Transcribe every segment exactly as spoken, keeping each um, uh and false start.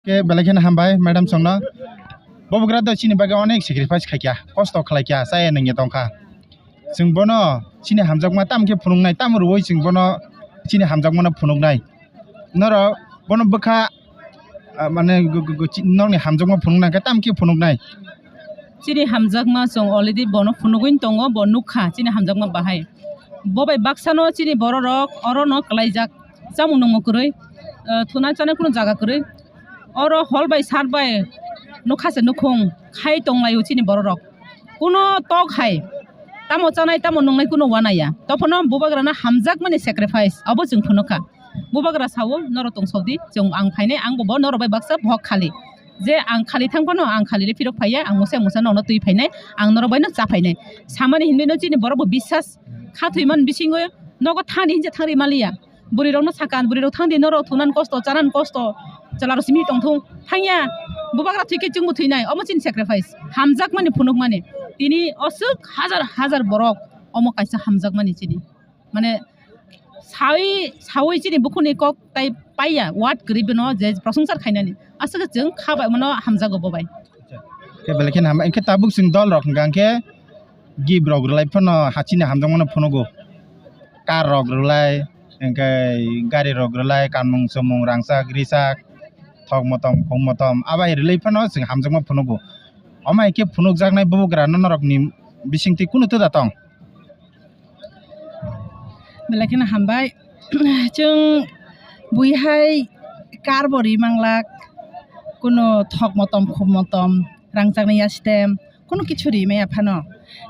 Khe belai kheno hambai madam songno. Bo bugra do chini bagwi onek sacrifice khaikha, kosto khlaikha, chaya nungya tongkha. Chwng bono chini hamjakma tamo khe phunuknai, tamo rwui chwng bono chini hamjakmano phunuknai. Norok bono bwkha, ah, mane gu-, gu-, gu-, chi-, nokni hamjakma phunukna khe tamo khe phunuknai. Chini hamjakma chwng already bono phunugwi tongo, bo nukha chini hamjakma bahai. Bo bai baksano chini bororok orono kwlaijak, chamung nungmung kwrwi, ah, thuna chana kunu jaga kwrwi. Oro hol bai sat bai nukha se nukhung khai tonglaio chini bororok. Kuno tok hai tamo chanai tamo nungnai kuno wanaya. Tophano bubagrano hamjakmani sacrifice abo chwng phunukha. Bubagra sao, "Norok tong sokdi, chwng ang phainai, ang bo norok bai baksa bohok khali. Je ang khali thang phano ang khali le phirok phaiya, ang musa musa nono twi phainai, ang norok bai no cha phainai." Samani hinwi no chini borok bo biswas kha thwi man bisingo nogo thani hinje thangri maliya. Bwrwirokno sakha, "Bwrwirok thangdi, norok thunan kosto, chanan kosto, chwlarok simi tongthung." Thangya, bubagra thwikhe chwngbo thwinai, omo chini sacrifice. Hamjakmani phunukmani. Tini oswk hajar hajar borok omo kaisa hamjakmani chini. Mane, sawi, sawi chini bukhukni kok tai paiya, word kwrwi bono je prosongsa khainani. Aswk chwng kha bai mano hamjago bo bai. Khe belai kheno hambai, hwnkhe tabuk chwng dol rok hwnkha hwnkhe gift rok rwlai phano ha chini hamjakmano phunugo. Car rok rwlai, hwnkhe gari rok rwlai, kanmung chumung, rangchak, richak, thok motom, khum motom, abai rwlai phano chwng hamjakma phunugo. Omo hai khe phunukjaknai bubagrano norokni bisingtwi kunu twda tong? Belai kheno hambai. Chwng buihai car bo ri manglak, kunu thok motom, khum motom, rangchakni ya stem, kunu kichu ri maya phano.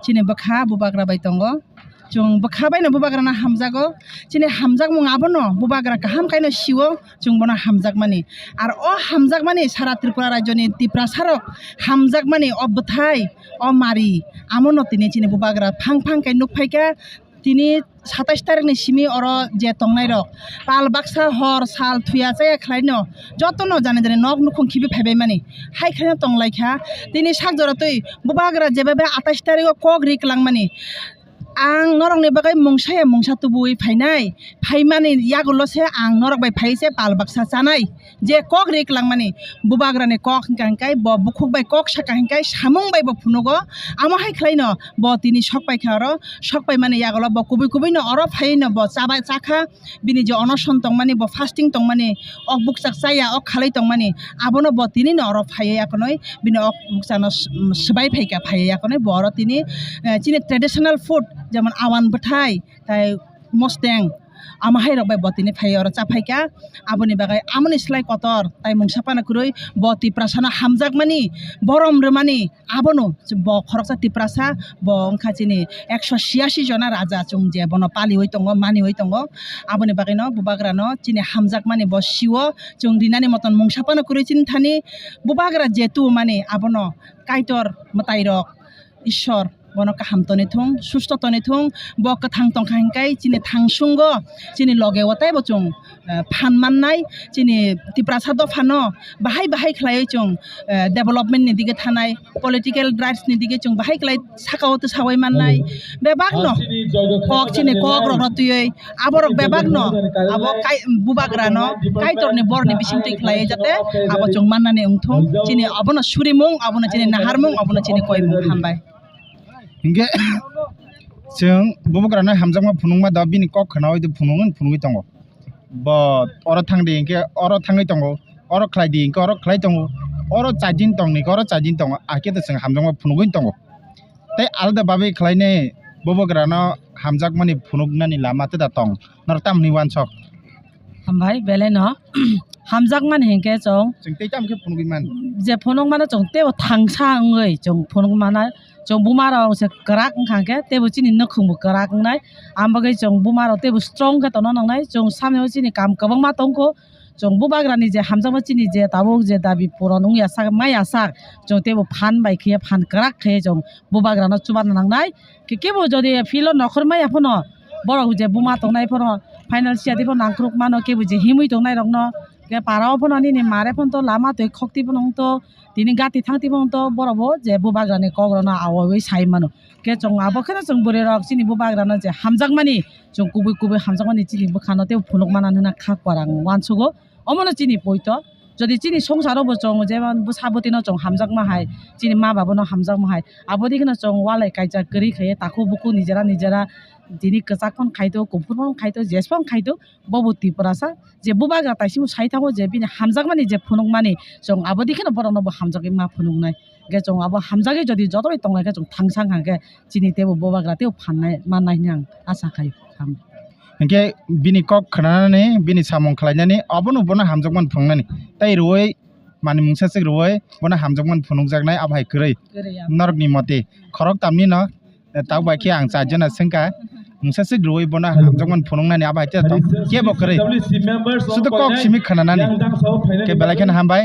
Chini bwkha bubagra bai tongo. Chwng bwkha bai no bubagra no hamjago. Chini hamjakmung abono bubagra kaham kaino sio, chwng bono hamjakmani. Ar o hamjakmani sara Tripura rajyoni Tiprasa rok hamjakmani o bwthai, o mari, amono tini chini bubagra phang phang khe nukphaikha. Tini satais tarikni simi oro je tongnairok pal baksa hor sal thuya chaya khlaino jotono jani jani nok nukhung khibi phaibaimani hai khlaino tonglaikha. Tini sak jora twi bubagra jeba bai atais tarigo kok ri kwlangmani, "Ang norokni bagwi mungsa ya mungsa tubui phainai, phaimani yagulo se ang norok bai phai se pal baksa chanai." Je kok ri kwlangmani bubagrani kok hwnkha hwnkhe bo bukhuk bai kok saka hwnkhe samung bai bo phunugo. Amo hai khlaino bo tini sok paikha oro, sok paimani yagulo bo kubui kubui no oro phaino bo chabai chakha. Bini je onoson tongmani, bo fasting tongmani, ok bukchak chaya, ok khalai tongmani, abono bo tini no oro phaiwi akonoi bini ok bukchano s-, swbai phaikha, phaiwi akonoi bo oro tini, eh, chini traditional food jemon awan bwthai, tai mosteng, amo hai rok bai bo tini phai oro cha phaikha. Aboni bagwi amoni slai kotor tai mungsa phano kwrwi bo Tiprasano hamjakmani, borom rwmani, abono bo khoroksa Tiprasa, bo wngkha chini ekso chiyasi jona raja, chwng je bono paliwi tongo, maniwi tongo. Aboni bagwino bubagrano chini hamjakmani bo sio, chwng rinani moton mungsa phano kwrwi chini thani. Bubagra je tubumani abono Kaitor mwtairok, Ishwar bono kaham tonwi thung, susto tonwi thung, bo kwthang tongkha hwnkhe chini thangsungo, chini loge o teibo chwng, eh, phan mannai, chini Tiprasa dophano bahai bahai khlaiwi chwng, eh, development ni dige thanai, political rights ni dige chwng bahai khlai saka o twsawai mannai, bebakno kok chini kok rokno twiwi aborok bebakno abo kai-, bubagrano Kaitorni borni bisingtwi khlaiwi jate abo chwng mannani wngthung, chini abono surimung, abono chini naharmung, abono chini koimung. Hambai. Hinkhe chwng bubagrano hamjakma phunukma da bini kok khnaui de phunuknwi phunukgwi tongo. Bo oro thangdi hinkhe oro thangwi tongo, oro khlaidi hinkhe oro khlai tongo, oro chaidin tongni hinkhe oro chaidin tongo, hakhe de chwng hamjakma phunukgwi tongo. Tei alada bagwi khlainai bubagrano hamjakmani phunuknani lama tei da tong? Norok tamni uansok? Hambai, belai no. Hamjakmani hinkhe chwng Chwng tei tamo khe phunugwi man? Je phunukmano chwng teibo thangsa wngwi chwng phunukmana. Chwng bumarok se kwrak wngkha khe teibo chini nukhungbo kwrak wngnai. Ang bagwi chwng bumarok teibo strong khe tongna nangnai. Chwng sameo chini kam kwbangma tongkho. Chwng bubagrani je hamjakma chini je tabuk je dabi puron wngya sak maya sak, chwng teibo phan bai khe phan kwrak khe chwng bubagrano chubarna nangnai. Khe kebo jodi field o nokhor maya phano borok je buma tongnai phano financially phano nangkhruk mano, kebo je himwi tongnai rokno khe para o phano nini mare phano to lama twi khokti phano wngto, tini gati thangti phano to borok bo je bubagrani kok rokno awawi sai mano. Khe chwng abo kheno chwng bwrwi rok chini bubagrano je hamjakmani, chwng kubui kubui hamjakmani chini bwkhano tei phunukmana hwnna kha kwrang uansugo. Omono chini poito. Jodi chini songsaro bo chwng jemon bwsa bwtwino chwng hamjakma hai, chini ma babuno hamjakma hai, abo dikheno chwng walai kaijak kwrwi khaiya, takhuk bukhuk nijera nijera tini kwchak phano khaito, kuphur phano khaito, jes phano khaito, bobo Tiprasa je bubagra taisimo sai thango je bini hamjakmani je phunukmani chwng abo dikheno borokno bo hamjagwi ma phunuknai. Hwnkhe chwng abo hamjagwi jodi jotobai tonglaikhe chwng thangsa wngkha khe chini teibo bubagra teibo phannai mannai hwnwi ang asa khai. Ham. Hwnkhe bini kok khwnanani, bini samung khlainani, abono bono hamjakmani phunuknani. Tei rwui, mani mungsa swk rwui, bono hamjakmani phunukjaknai, abo hai kwrwi. Kwrwi, ya. Norokni moti, khorok tamni no, eh, tabuk bai khe ang charjana swngkha, mungsa swk rwui bono hamjakmani phunuknani, abo hai tei tong, kebo kwrwi. Sudu kok simi khwnanani. Khe belai kheno hambai.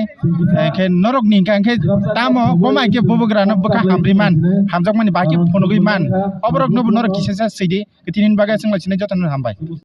Eh, khe norokni hwnkha hwnkhe tamo, bo mai khe bubagrano bwkha hamri man, hamjakmani bai khe phunugwi man. Oborokno bo norok kisa sa swidi. Khe tini bagwi chwng lai sinai jotono hambai.